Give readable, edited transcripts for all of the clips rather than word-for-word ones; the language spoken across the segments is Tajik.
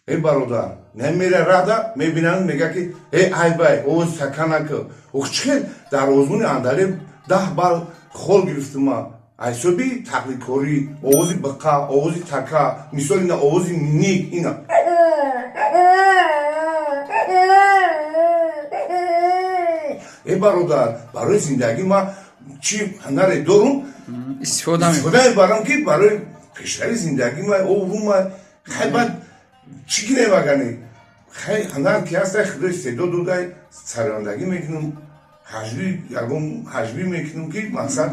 Э, бародар, намера рада мебинанд, мега ки э, айбай, овози така нака. Ох, чӣ дар озмуни Андалеб 10 балл хол гирифтума айсоби тақлидкорӣ, овози биқа, овози така, мисол, ина овози ник ина. Э, бародар, барои зиндагӣ ман чӣ ҳунаре дорум, истифода мебарам, ки барои пешрави зиндагӣ ма оврума. Хай, баъд чӣ кинем, агани хай ҳунар ки ҳастай, худо истеъдод додай, сарояндагӣ мекунам, ҳажвӣ, ягон ҳажвӣ мекунам, ки мақсад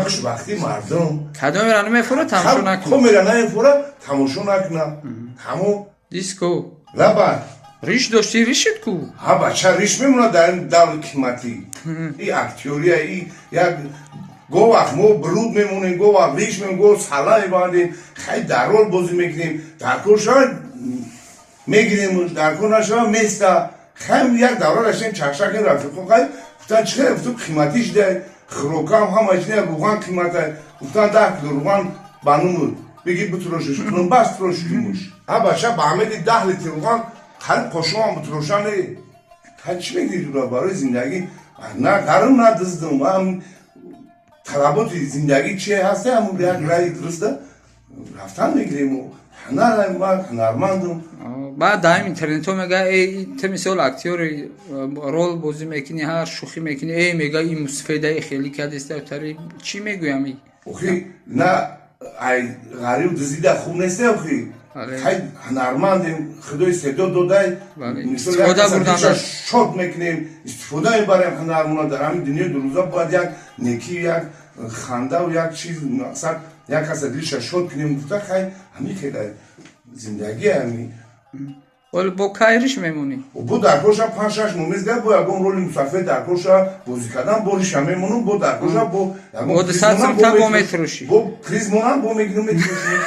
хушбахтии мардум. Кадомера намефура, тамошо накун. Комера намефура, тамошо накуна, ҳамо. Диско. Лаба. Риш доштӣ, ришит ку. Ҳа, бача, риш мемонад дар ин даври қиматӣ. И актёрия, и як го вақт мо бруд мемонем, го вақт риш мемонем, го сала мебандем. Хай, дар рол бозӣ мекунем, дар кор шава мегирем, дар кор нашава места. Хай, як давра гаштем, чакчакем рафиқо. Хай, гуфтан чӣ хел? Гуфтам, қиматӣ шидай, хӯрокам ҳама чи, руған қиматай. Гуфтан, 10 кило руған ба нумуд бигир, бутурошиш кунум, бас турошидимуш. Ҳа, бача, ба ҳамеди 10 литр руған қариб қошуқам бутуроша не. Хай, чӣ мегирӣ барои зиндагӣ? На гарм, на дуздум, талаботи зиндагӣ чи ҳаста, ҳамун як раи дуруста рафтан мегирему. Ҳунар, ман ҳунармандум. Баъд даим интернетҳо мега, э, ту мисол актёри, рол бозӣ мекунӣ, ҳар шӯхӣ мекунӣ, э, мега, ин мусфедаи хеле кадиста, тари чӣ мегӯям? Охи, на, ай ғариб дузида хуб несте, охи. Хай, ҳунармандем, худо истеъдод додай, шод мекунем, истифода мебарем ҳунармона. Дар ҳамин дунёи дурӯза бояд як некӣ, як хандаву як чиз, мақсад, як каса дилша шод кунем гуфта. Хай, ҳамин хела зиндагӣ ҳами. Вале бо кай риш мемонӣ? Бо дар корша 5-6 моҳ мезга, бо ягон роли мусафир дар корша бозӣ кардан, бо риша мемонам, бо дар корша бо бо метрӯшӣ. Бо приз монам, бо мегирам, метрӯшем.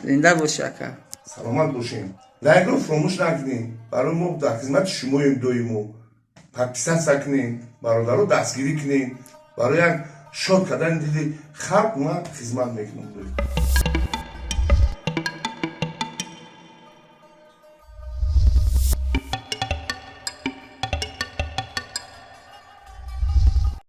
Зинда боши, ака. Саломат бошем. Лайкро фуромӯш накунем, барои мо дар хизмати шумоем доимо. Подписаться кунем, бародаро, дастгирӣ кунем. Барои як шод кардани дили халқ ман хизмат мекунам.